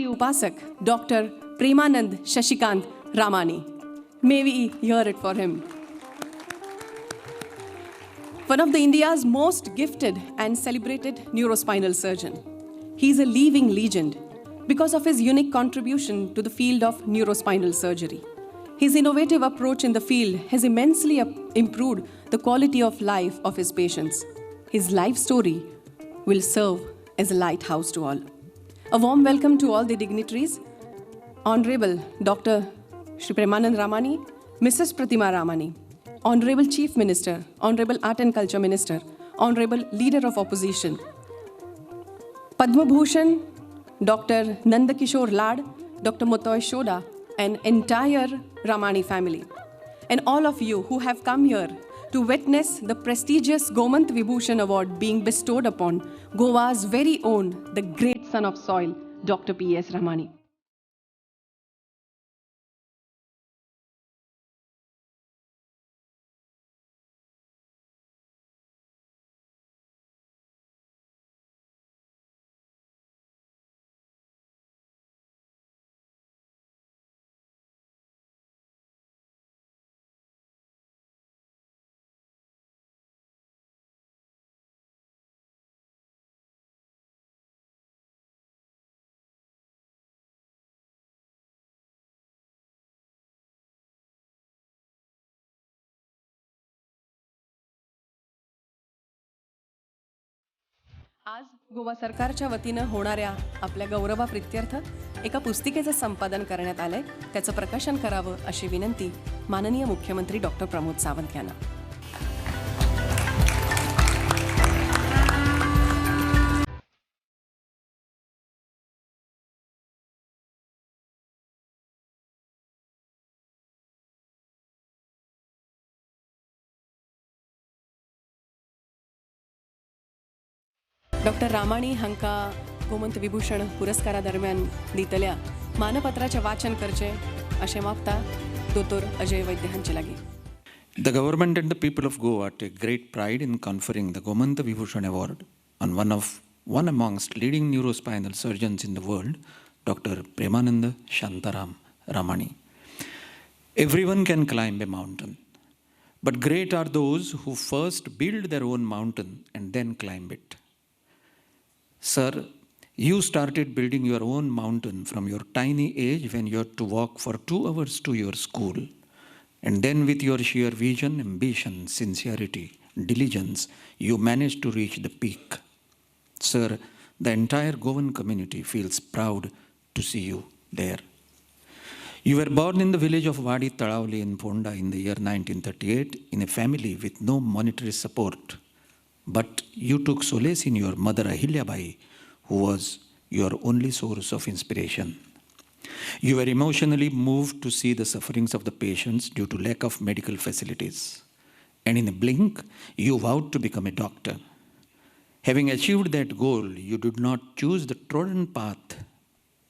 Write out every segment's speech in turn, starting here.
उपासक Doctor Premanand Shashikant Ramani. May we hear it for him. One of the India's most gifted and celebrated neurospinal surgeon. He is a living legend because of his unique contribution to the field of neurospinal surgery. His innovative approach in the field has immensely improved the quality of life of his patients. His life story will serve as a lighthouse to all. A warm welcome to all the dignitaries, Honorable Dr. Shri Premanand Ramani, Mrs. Pratima Ramani, Honorable Chief Minister, Honorable Art and Culture Minister, Honorable Leader of Opposition, Padma Bhushan, Dr. Nandakishore Lad, Dr. Motoi Shoda, and entire Ramani family, and all of you who have come here to witness the prestigious Gomant Vibhushan Award being bestowed upon Goa's very own, the great son of soil, Dr. P.S. Ramani. आज गोवा सरकारच्या वतीनं होणाऱ्या आपल्या गौरवाप्रित्यर्थ एका पुस्तिकेचं संपादन करण्यात आलंय. त्याचं प्रकाशन करावं अशी विनंती माननीय मुख्यमंत्री डॉक्टर प्रमोद सावंत यांना. डॉक्टर रामाणी हांकां गोमंत विभूषण पुरस्कारा दरम्यान दितल्या मानपत्राचें वाचन करचें अशें मागता दोतोर अजय वैद्य हांचे लागीं. The government and the people of Goa take great pride in conferring the Gomant Vibhushan Award on one amongst leading neurospinal surgeons in the world, Dr. Premanand Shantaram Ramani. Everyone can climb a mountain, but great are those who first build their own mountain and then climb it. Sir, you started building your own mountain from your tiny age when you had to walk for 2 hours to your school. And then with your sheer vision, ambition, sincerity, diligence, you managed to reach the peak. Sir, the entire Goan community feels proud to see you there. You were born in the village of Wadi Talavali in Ponda in the year 1938 in a family with no monetary support. But you took solace in your mother Ahilyabai, who was your only source of inspiration. You were emotionally moved to see the sufferings of the patients due to lack of medical facilities. And in a blink, you vowed to become a doctor. Having achieved that goal, you did not choose the trodden path,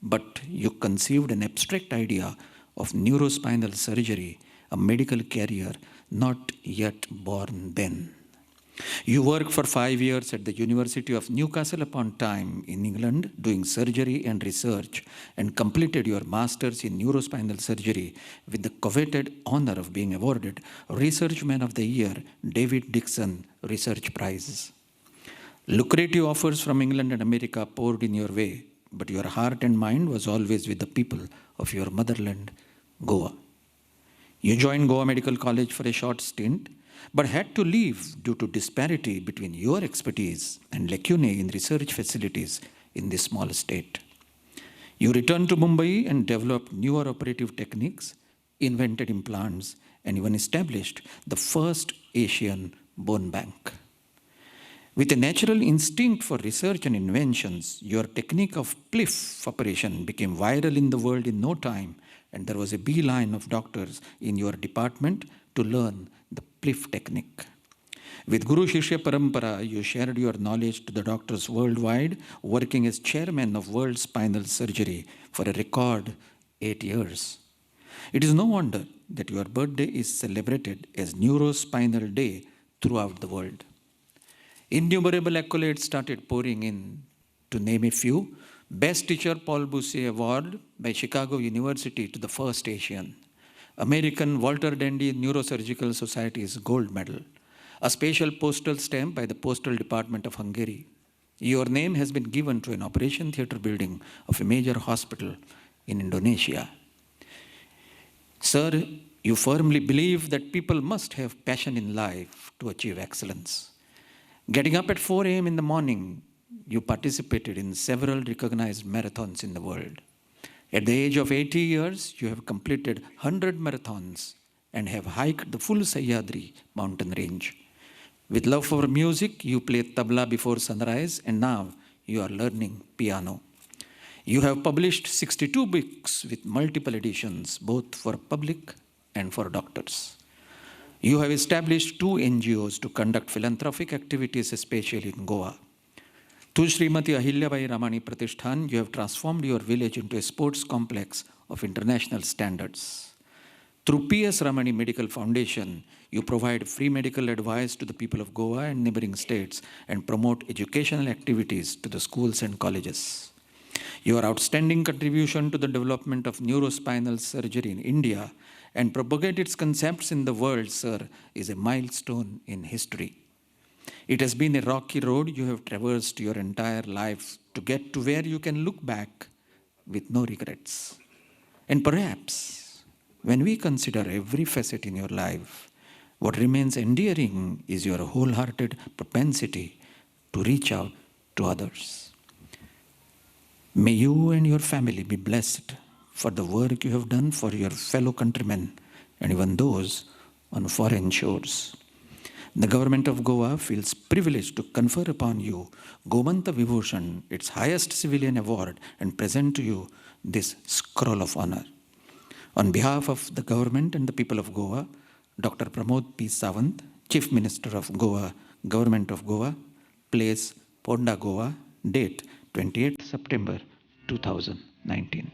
but you conceived an abstract idea of neurospinal surgery, a medical career not yet born then. You worked for 5 years at the University of Newcastle upon Tyne in England, doing surgery and research, and completed your master's in neurospinal surgery with the coveted honor of being awarded Research Man of the Year, David Dixon Research Prize. Lucrative offers from England and America poured in your way, but your heart and mind was always with the people of your motherland, Goa. You joined Goa Medical College for a short stint, but had to leave due to disparity between your expertise and lacunae in research facilities in this small state. You returned to Mumbai and developed newer operative techniques, invented implants, and even established the first Asian bone bank. With a natural instinct for research and inventions, your technique of PLIF operation became viral in the world in no time, and there was a beeline of doctors in your department to learn the PLIF technique. With Guru Shishya Parampara, you shared your knowledge to the doctors worldwide, working as chairman of World Spinal Surgery for a record 8 years. It is no wonder that your birthday is celebrated as Neurospinal Day throughout the world. Innumerable accolades started pouring in. To name a few, Best Teacher Paul Bucy Award by Chicago University to the first Asian. American Walter Dandy Neurosurgical Society's Gold Medal. A special postal stamp by the Postal Department of Hungary. Your name has been given to an operation theater building of a major hospital in Indonesia. Sir, you firmly believe that people must have passion in life to achieve excellence. Getting up at 4 a.m. in the morning, you participated in several recognized marathons in the world. At the age of 80 years, you have completed 100 marathons and have hiked the full Sahyadri mountain range. With love for music, you played tabla before sunrise, and now you are learning piano. You have published 62 books with multiple editions, both for public and for doctors. You have established 2 NGOs to conduct philanthropic activities, especially in Goa. Through Srimati Ahilyabai Ramani Pratishthan, you have transformed your village into a sports complex of international standards. Through P.S. Ramani Medical Foundation, you provide free medical advice to the people of Goa and neighboring states and promote educational activities to the schools and colleges. Your outstanding contribution to the development of neurospinal surgery in India and propagate its concepts in the world, sir, is a milestone in history. It has been a rocky road you have traversed your entire life to get to where you can look back with no regrets. And perhaps, when we consider every facet in your life, what remains endearing is your wholehearted propensity to reach out to others. May you and your family be blessed for the work you have done for your fellow countrymen and even those on foreign shores. The government of Goa feels privileged to confer upon you Gomanta Vibhushan, its highest civilian award, and present to you this scroll of honor. On behalf of the government and the people of Goa, Dr. Pramod P. Sawant, Chief Minister of Goa, Government of Goa, place Ponda, Goa, date 28 September 2019.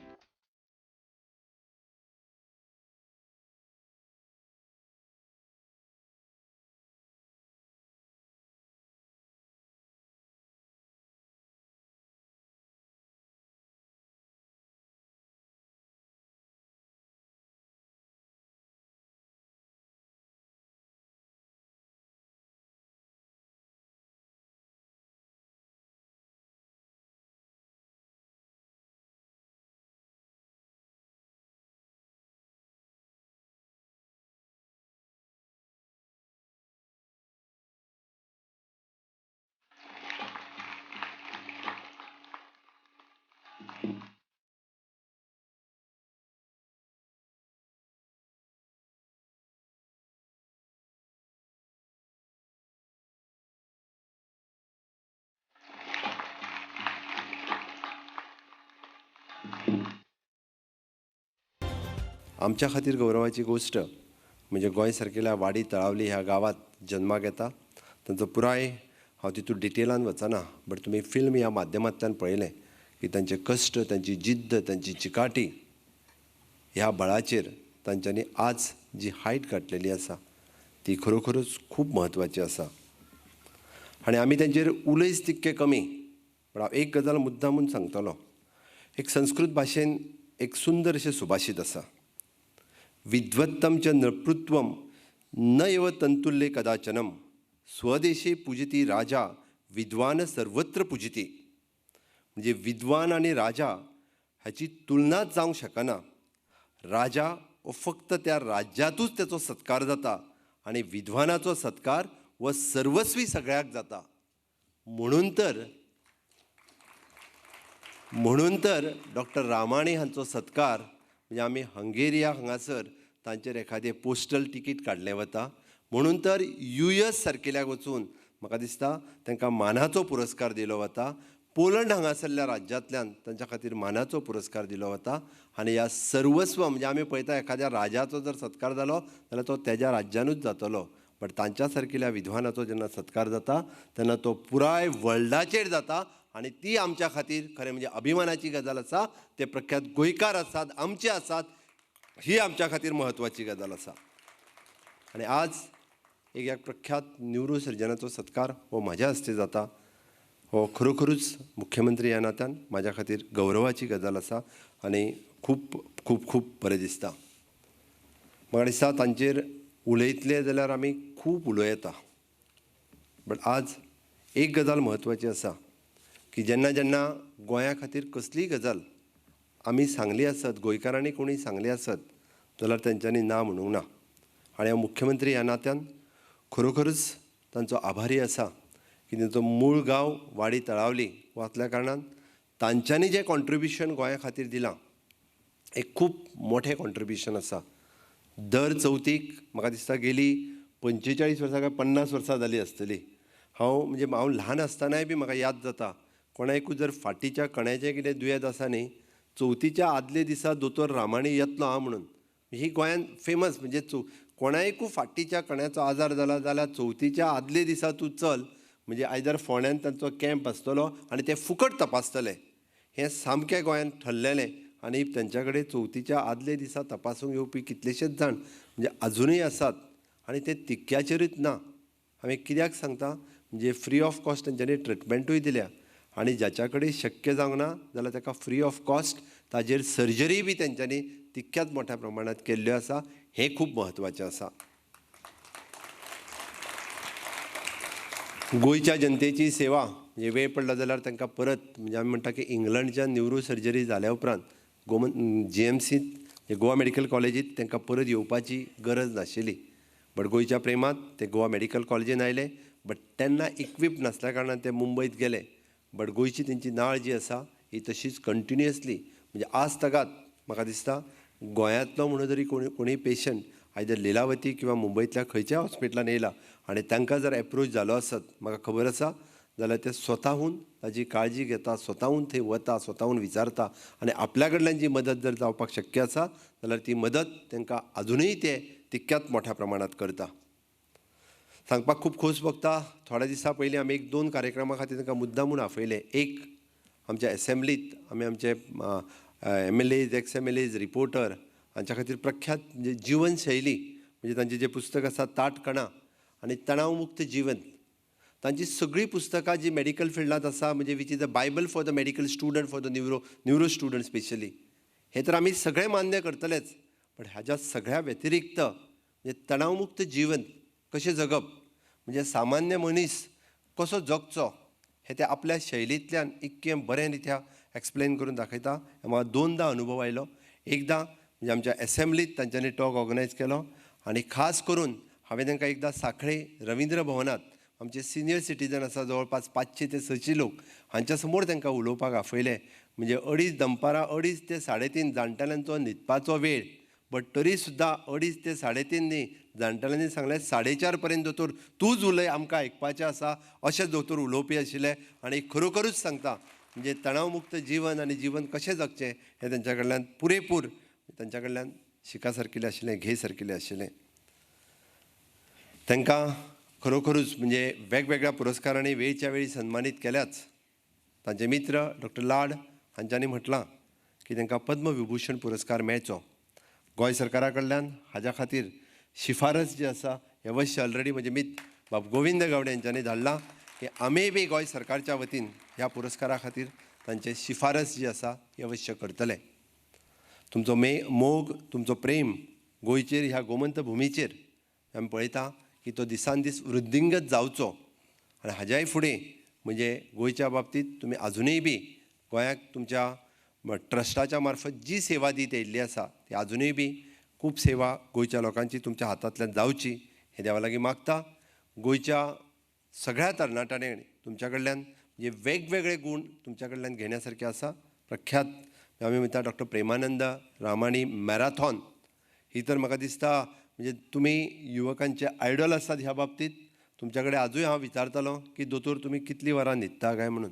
आमच्या खातीर गौरवाची गोश्ट म्हणजे गोंय सारकेल्या वाडी तळावली ह्या गांवांत जन्माक येता. तांचो पुराय हांव तितून डिटेलान वचना, बट तुमी फिल्म ह्या माध्यमांतल्यान पळयलें की तांचे कश्ट, तांची जिद्द, तांची चिकाटी ह्या बळाचेर तांच्यांनी आज जी हायट गाठलेली आसा ती खरोखरच खूब म्हत्वाची आसा. आनी आमी तांचेर उलयच तितकें कमी, पण हांव एक गजाल मुद्दामून सांगतलो. एक संस्कृत भाशेन एक सुंदर अशें सुभाषित आसा, विद्वत्तम च नृपत्वम न एव तंतुल्ये कदाचनम स्वदेशी पूजिती राजा विद्वान सर्वत्र पूजिती. म्हणजे विद्वान आनी राजा हाची तुलनाच जावंक शकना. राजा हो फक्त त्या राज्यांतूच तेचो सत्कार जाता आनी विद्वानाचो सत्कार हो सर्वस्वी सगळ्याक जाता. म्हणून तर डॉक्टर रामाणी हांचो सत्कार म्हणजे आमी हंगेरिया हांगासर तांचेर एखादें पोस्टल तिकीट काडलें वता. म्हणून तर यूएस सारकेल्याक वचून म्हाका दिसता तांकां मानाचो पुरस्कार दिलो वता. पोलंड हांगासरल्या राज्यांतल्यान तांच्या खातीर मानाचो पुरस्कार दिलो वता. आनी ह्या सर्वस्व म्हणजे आमी पळयता एखाद्या राजाचो जर सत्कार जालो जाल्यार तो तेज्या राज्यानूच जातलो, बट तांच्या सारकेल्या विद्वानाचो जेन्ना सत्कार जाता तेन्ना तो पुराय वर्ल्डाचेर जाता. आनी ती आमच्या खातीर खरें म्हणजे अभिमानाची गजाल आसा. ते प्रख्यात गोंयकार आसात, आमचे आसात, ही आमच्या खातीर म्हत्वाची गजाल आसा. आनी आज एक ह्या प्रख्यात न्युरोसर्जनाचो सत्कार हो म्हाज्या हस्ते जाता, हो खरोखरूच मुख्यमंत्री ह्या नात्यान म्हाज्या खातीर गौरवाची गजाल आसा आनी खूब खूब खूब बरें दिसता. म्हाका दिसता तांचेर उलयतले जाल्यार आमी खूब उलोवं येता, बट आज एक गजाल म्हत्वाची आसा की जेन्ना जेन्ना गोंया खातीर कसलीय गजाल आमी सांगली आसत, गोंयकारांनी कोणी सांगली आसत जाल्यार तेंच्यांनी ना म्हणूंक ना. आनी हांव मुख्यमंत्री ह्या नात्यान खरोखरच तांचो आभारी आसा की तांचो मूळ गांव वाडी तळावली वाचल्या कारणान तांच्यांनी जें कॉन्ट्रिब्युशन गोंया खातीर दिलां एक खूब मोठें कॉन्ट्रिब्युशन आसा. दर चवथीक म्हाका दिसता गेली 45 वर्सां काय 50 वर्सां जालीं आसतलीं, हांव म्हणजे हांव ल्हान आसतनाय बी म्हाका याद जाता कोणाकूय जर फाटीच्या कण्याचें कितें दुयेंत आसा न्ही, चवथीच्या आदले दिसा दोतोर रामाणी येतलो आं म्हणून, ही गोंयांत फेमस म्हणजे कोणाकूय फाटीच्या कण्याचो आजार जाला जाल्यार चवथीच्या आदले दिसा तूं चल, म्हणजे आयदर फोंड्यान तांचो कॅम्प आसतलो आनी ते फुकट तपासतले. हें सामकें गोंयांत ठरलेलें आनी तेंच्या कडेन चवथीच्या आदले दिसा तपासूंक येवपी कितलेशेच जाण म्हणजे आजुनूय आसात आनी ते तिक्क्याचेरूच ना. हांवें कित्याक सांगता म्हणजे फ्री ऑफ कॉस्ट तेंच्यांनी ट्रिटमेंटूय दिल्या आनी जाच्या कडेन शक्य जावंक ना जाल्यार ताका फ्री ऑफ कॉस्ट ताजेर सर्जरी बी तेंच्यांनी तितक्याच मोठ्या प्रमाणांत केल्ल्यो आसा. हें खूब म्हत्वाचें आसा. गोंयच्या जनतेची सेवा म्हणजे वेळ पडला जाल्यार तांकां परत म्हणजे आमी म्हणटा की इंग्लंडच्या न्युरो सर्जरी जाल्या उपरांत गोमन जीएमसींत गोवा मेडिकल कॉलेजींत तांकां परत येवपाची गरज नाशिल्ली, बट गोंयच्या प्रेमांत ते गोवा मेडिकल कॉलेजीन आयले, बट तेन्ना इक्विप नासल्या कारणान ते मुंबयत गेले. बट गोंयची तेंची नाळ जी आसा ही तशीच कंटिन्युअसली म्हणजे आज तगात म्हाका दिसता गोंयांतलो म्हणून जरी कोणूय पेशंट आयदर लिलावती किंवा मुंबयतल्या खंयच्याय हॉस्पिटलान येयला आनी तांकां जर एप्रोच जालो आसत म्हाका खबर आसा जाल्यार ते स्वताहून ताजी काळजी घेता, स्वताहून थंय वता, स्वताहून विचारता आनी आपल्या कडल्यान जी मदत जर जावपाक शक्य आसा जाल्यार ती मदत तांकां आजुनूय ते तितक्याच मोठ्या प्रमाणांत करता. सांगपाक खूब खोस भोगता. थोड्या दिसां पयलीं आमी एक दोन कार्यक्रमा खातीर तांकां मुद्दाम म्हूण आपयलें. एक आमच्या एसेंब्लीत आमी आमचे MLAs, ex MLAs, reporter हांच्या खातीर प्रख्यात म्हणजे जिवनशैली म्हणजे तांचें जें पुस्तक आसा ताटकणां आनी तणावमुक्त जिवन, तांची सगळीं पुस्तकां जी मेडिकल फिल्डांत आसा म्हणजे which is a bible for the medical student, for the neuro student specially, हें तर आमी सगळें मान्य करतलेच, बट हाज्या सगळ्या व्यतिरिक्त म्हणजे तणावमुक्त जिवन कशें जगप म्हणजे सामान्य मनीस कसो जगचो हें ते आपल्या शैलींतल्यान इतकें बरें रित्या एक्सप्लेन करून दाखयता. म्हाका दोनदां अनुभव आयलो. एकदां म्हणजे आमच्या एसेंब्लीत तांच्यांनी टॉक ऑर्गनायज केलो आनी खास करून हांवें तांकां एकदां सांखळे रविंद्र भवनांत आमचे सिनियर सिटीजन आसा जवळपास 500 ते 600 लोक हांच्या समोर तांकां उलोवपाक आपयले. म्हणजे 2:30 दनपारां 2:30 ते 3:30 जाणटेल्यांचो न्हिदपाचो वेळ, बट तरी सुद्दां 2:30 ते 3:30 न्ही, जाणटेल्यांनी सांगलें 4:30 पर्यंत दोतोर तूंच उलय, आमकां आयकपाचें आसा, अशें दोतोर उलोवपी आशिल्ले. आनी खरोखरूच सांगता म्हणजे तणावमुक्त जिवन आनी जिवन कशें जगचें हें तेंच्या कडल्यान पुरेपूर तांच्या कडल्यान शिका सारकिल्लें आशिल्लें, घे सारकिल्लें आशिल्लें. तांकां खरोखरूच म्हणजे वेगवेगळ्या पुरस्कारांनी वेळच्या वेळी सन्मानीत केल्याच. तांचे मित्र डॉक्टर लाड हांच्यांनी म्हटलां की तांकां पद्मविभूषण पुरस्कार मेळचो. गोंय सरकारा कडल्यान हाज्या खातीर शिफारस जी आसा हे अवश्य ऑलरेडी म्हजे मित्र बाब गोविंद गावडे हांच्यांनी धाडलां की आमीय बी गोंय सरकारच्या वतीन ह्या पुरस्कारा खातीर तांचे शिफारस जी आसा ही अवश्य करतले. तुमचो मोग, तुमचो प्रेम गोंयचेर, ह्या गोमंत भुमीचेर आमी पळयता की तो दिसान दीस वृद्धिंगत जावचो आनी हाज्याय फुडें म्हणजे गोंयच्या बाबतींत तुमी आजुनूय बी गोंयाक तुमच्या ट्रस्टाच्या मार्फत जी सेवा दीत येयल्ली आसा ती आजुनूय बी खूब सेवा गोंयच्या लोकांची तुमच्या हातांतल्यान जावची हें देवा लागीं मागता. गोंयच्या सगळ्या तरणाट्यांनी तुमच्या कडल्यान म्हणजे वेगवेगळे गूण तुमच्या कडल्यान घेण्या सारके आसा. प्रख्यात आमी म्हणटा डॉक्टर प्रेमानंद रामाणी मॅराथॉन ही तर म्हाका दिसता म्हणजे तुमी युवकांचे आयडॉल आसात ह्या बाबतींत. तुमच्या कडेन आजूय हांव विचारतालो की दोतोर तुमी कितलीं वरां न्हिदता काय म्हणून,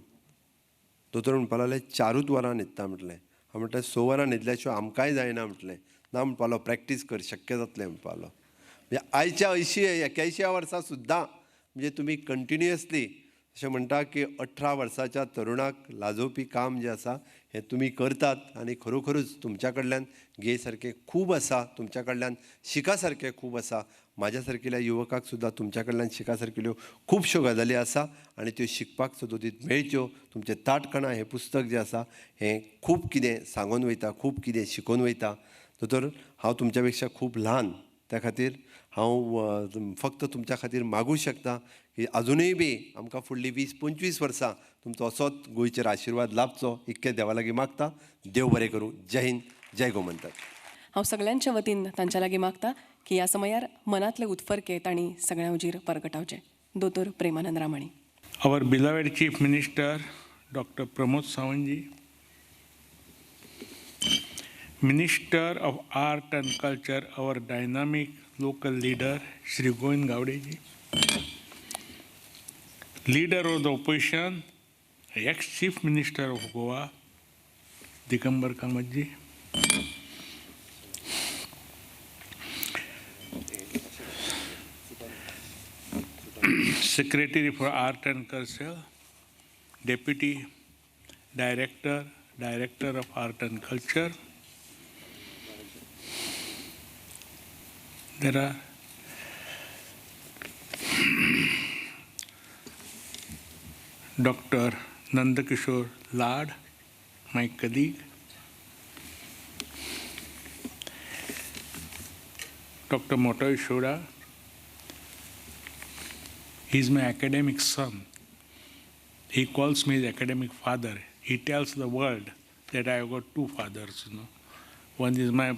दोतोर म्हणपाक लागले 4 वरां न्हिदता म्हटलें. हांव म्हटलें 6 वरां न्हिदल्या शिवाय आमकांय जायना म्हटलें. ना म्हणपाक लागलो प्रॅक्टीस कर शक्य जातलें म्हणपाक लागलो. म्हणजे आयच्या 80-81 वर्सां सुद्दां म्हणजे तुमी कंटिन्युअसली अशें म्हणटा की 18 वर्साच्या तरुणाक लाजोवपी काम जें आसा हें तुमी करतात आनी खरोखरूच तुमच्या कडल्यान घे सारकें खूब आसा, तुमच्या कडल्यान शिका सारकें खूब आसा. म्हाज्या सारकेल्या युवकाक सुद्दां तुमच्या कडल्यान शिका सारकेल्यो खुबश्यो गजाली आसा आनी त्यो शिकपाक सदोदीत मेळच्यो. तुमचें ताटकणां हें पुस्तक जें आसा हें खूब कितें सांगून वयता, खूब कितें शिकोवन वयता. दोतोर, हांव तुमच्या पेक्षा खूब ल्हान, त्या खातीर हांव फक्त तुमच्या खातीर मागूं शकता की अजुनूय बी आमकां फुडलीं 20-25 वर्सां तुमचो असोच गोंयचेर आशिर्वाद लाभचो इतकें देवा लागीं मागता. देव बरें करूं. जय हिंद, जय गोमंतक. हांव सगळ्यांच्या वतीन तांच्या लागीं मागता की ह्या समयार मनांतले उत्फर्के तांणी सगळ्यां हुजीर परगटावचे. दोतोर Premanand Ramani. Our beloved Chief Minister Dr. Pramod Sawantji, Minister of Art and Culture, our dynamic local leader Shri Govind Gaudeji, Leader of the Opposition, ex-Chief Minister of Goa, Digambar Kamatji, Secretary for Art and Culture, Deputy Director, Director of Art and Culture. There are Dr. Nandakishore Lad, my colleague, Dr. Motoi Shoda. He is my academic son. He calls me his academic father. He tells the world that I have got two fathers, you know. One is my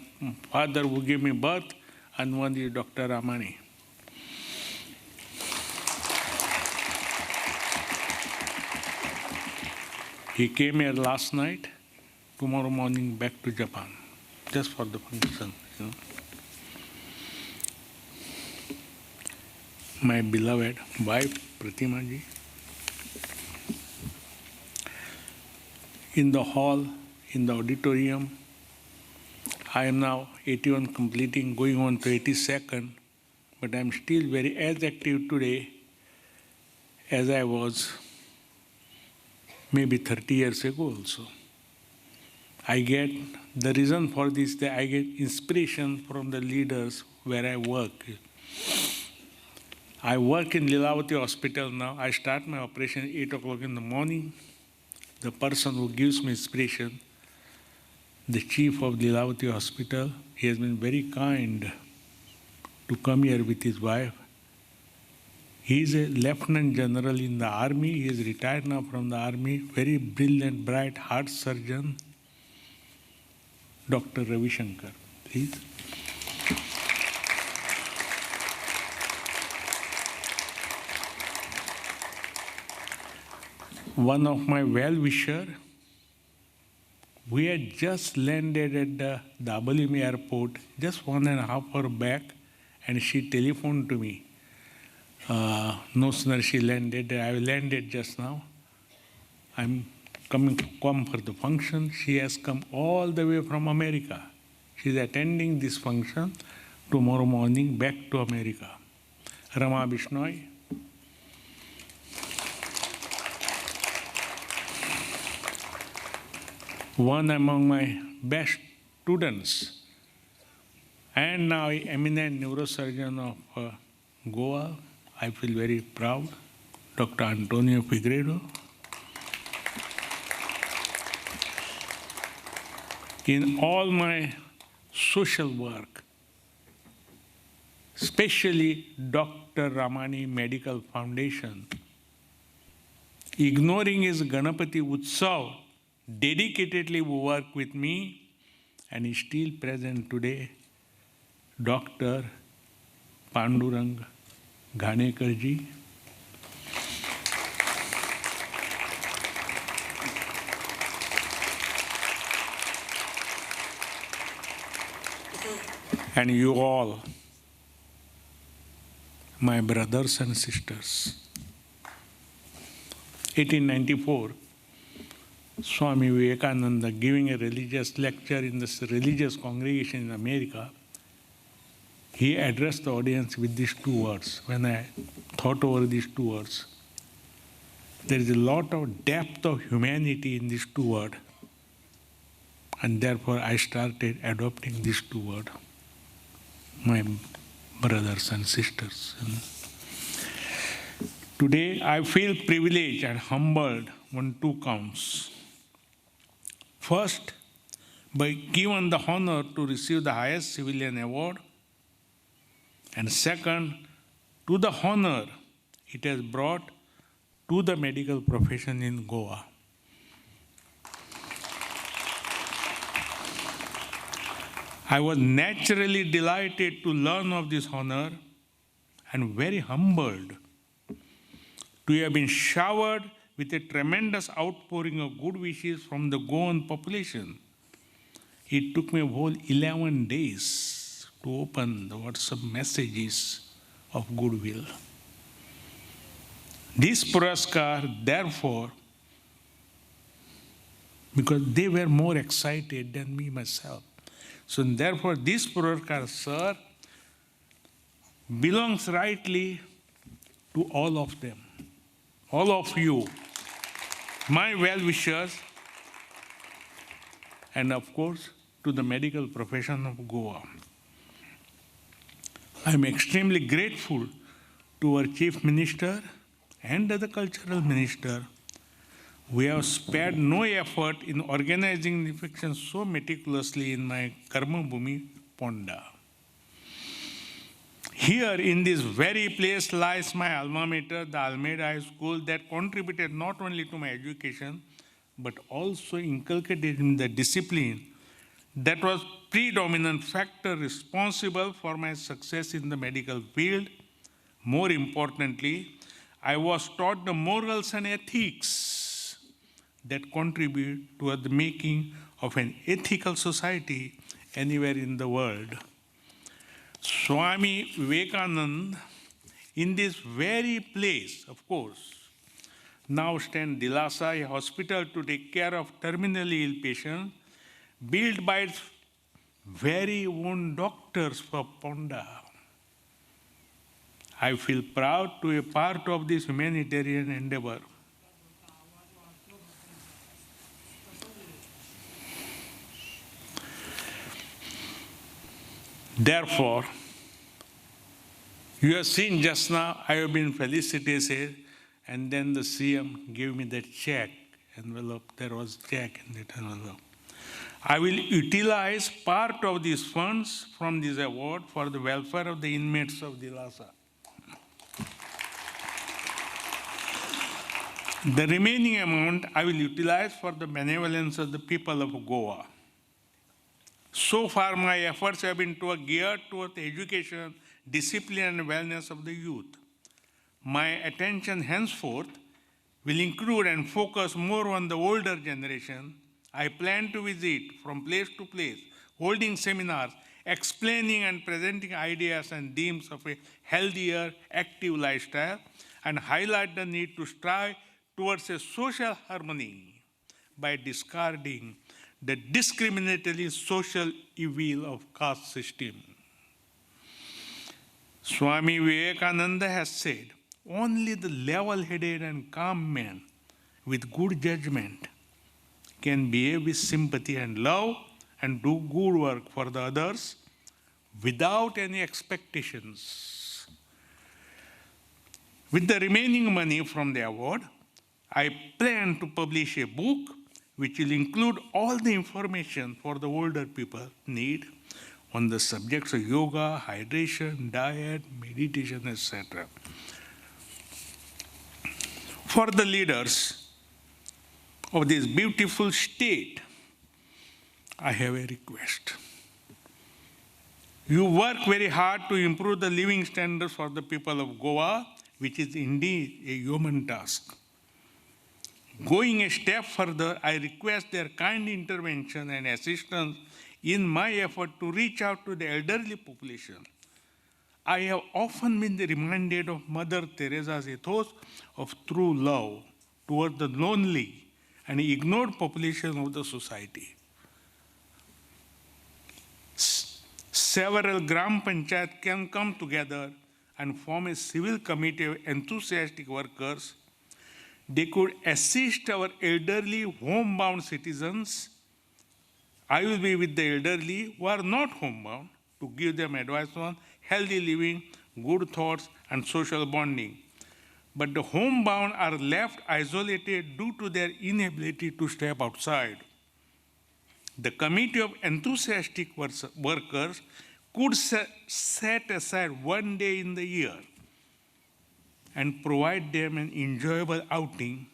father who gave me birth, and one is Dr. Ramani. He came here last night, tomorrow morning back to Japan, just for the function, you know. My beloved wife, Pratima ji. In the hall, in the auditorium, I am now 81 completing, going on to 82nd, but I am still very as active today as I was maybe 30 years ago also. I get the reason for this, that I get inspiration from the leaders where I work. I work in Lilavati Hospital now. I start my operation at 8 o'clock in the morning. The person who gives me inspiration, the chief of Lilavati Hospital, he has been very kind to come here with his wife. He is a lieutenant general in the army. He is retired now from the army. Very brilliant, bright heart surgeon, Dr. Ravi Shankar, please. One of my well-wisher, we had just landed at the Dabolim airport just 1.5 hours back, and she telephoned to me. No sooner she landed, I landed just now. I'm come for the function. She has come all the way from America. She's attending this function tomorrow morning back to America. Rama Bishnoi. One among my best students, and now eminent neurosurgeon of Goa, I feel very proud, Dr. Antonio Figueiredo. In all my social work, especially Dr. Ramani Medical Foundation, ignoring his Ganapati Utsav, dedicatedly work with me, and is still present today, Dr. Pandurang Ghanekar ji. And you all, my brothers and sisters. 1894, Swami Vivekananda giving a religious lecture in this religious congregation in America, he addressed the audience with these two words. When I thought over these two words, There is a lot of depth of humanity in these two words, and therefore I started adopting these two words, my brothers and sisters. Today I feel privileged and humbled on two counts. First, by given the honor to receive the highest civilian award, and second, to the honor it has brought to the medical profession in Goa. I was naturally delighted to learn of this honor and very humbled to have been showered with a tremendous outpouring of good wishes from the Goan population. It took me a whole 11 days to open the WhatsApp messages of goodwill. This Puraskar, therefore, because they were more excited than me myself. So therefore, this Puraskar, sir, belongs rightly to all of them, all of you, my well-wishers, and of course, to the medical profession of Goa. I am extremely grateful to our Chief Minister and the Cultural Minister. We have spared no effort in organizing the function so meticulously in my Karma Bhumi, Ponda. Here in this very place lies my alma mater, the Almeida High School, that contributed not only to my education, but also inculcated in the discipline that was predominant factor responsible for my success in the medical field. More importantly, I was taught the morals and ethics that contribute toward the making of an ethical society anywhere in the world. Swami Vivekananda, in this very place, of course, now stands Dilasa, a hospital to take care of terminally ill patients, built by its very own doctors for Ponda. I feel proud to be a part of this humanitarian endeavor. Therefore, you have seen just now, I have been felicitated, and then the CM gave me that check envelope. There was check in that envelope. I will utilize part of these funds from this award for the welfare of the inmates of Dilasa. The remaining amount I will utilize for the benevolence of the people of Goa. So far, my efforts have been geared toward the education, discipline, and wellness of the youth. My attention henceforth will include and focus more on the older generation. I plan to visit from place to place, holding seminars, explaining and presenting ideas and themes of a healthier, active lifestyle, and highlight the need to strive towards a social harmony by discarding the discriminatory social evil of caste system. Swami Vivekananda has said, only the level-headed and calm man with good judgment can behave with sympathy and love and do good work for the others without any expectations. With the remaining money from the award, I plan to publish a book which will include all the information for the older people need on the subjects of yoga, hydration, diet, meditation, etc. For the leaders of this beautiful state, I have a request. You work very hard to improve the living standards for the people of Goa, which is indeed a human task. Going a step further, I request their kind intervention and assistance in my effort to reach out to the elderly population. I have often been reminded of Mother Teresa's ethos of true love toward the lonely and ignored population of the society. Several Gram Panchayat can come together and form a civil committee of enthusiastic workers They could assist our elderly homebound citizens. I will be with the elderly who are not homebound to give them advice on healthy living, good thoughts, and social bonding. But the homebound are left isolated due to their inability to step outside. The committee of enthusiastic workers could set aside one day in the year and provide them an enjoyable outing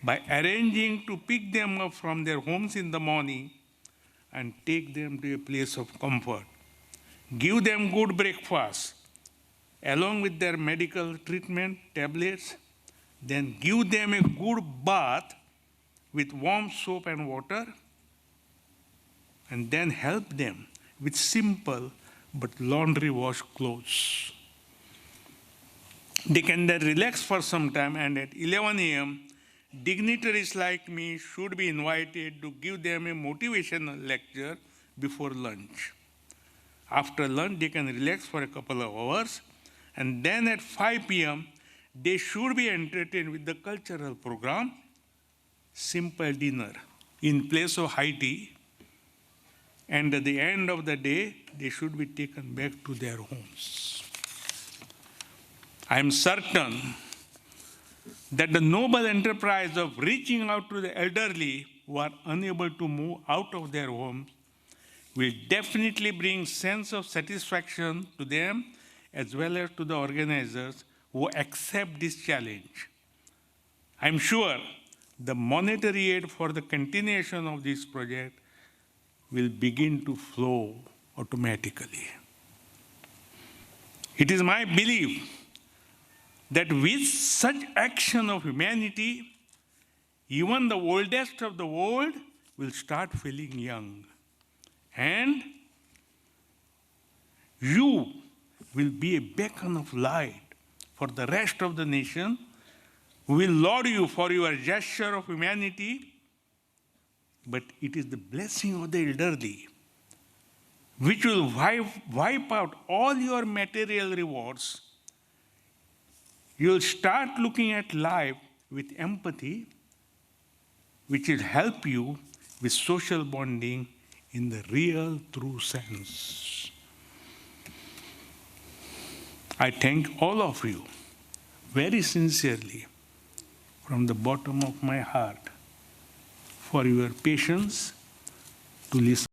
by arranging to pick them up from their homes in the morning and take them to a place of comfort. Give them good breakfast along with their medical treatment tablets, then give them a good bath with warm soap and water, and then help them with simple but laundry wash clothes. They can then relax for some time, and at 11 a.m., dignitaries like me should be invited to give them a motivational lecture before lunch. After lunch, they can relax for a couple of hours, and then at 5 p.m., they should be entertained with the cultural program, simple dinner, in place of high tea, and at the end of the day, they should be taken back to their homes. I am certain that the noble enterprise of reaching out to the elderly who are unable to move out of their homes will definitely bring sense of satisfaction to them as well as to the organizers who accept this challenge. I am sure the monetary aid for the continuation of this project will begin to flow automatically. It is my belief that with such action of humanity, even the oldest of the old will start feeling young. And you will be a beacon of light for the rest of the nation, who will laud you for your gesture of humanity. But it is the blessing of the elderly which will wipe out all your material rewards. You'll start looking at life with empathy, which will help you with social bonding in the real, true sense. I thank all of you very sincerely from the bottom of my heart for your patience to listen.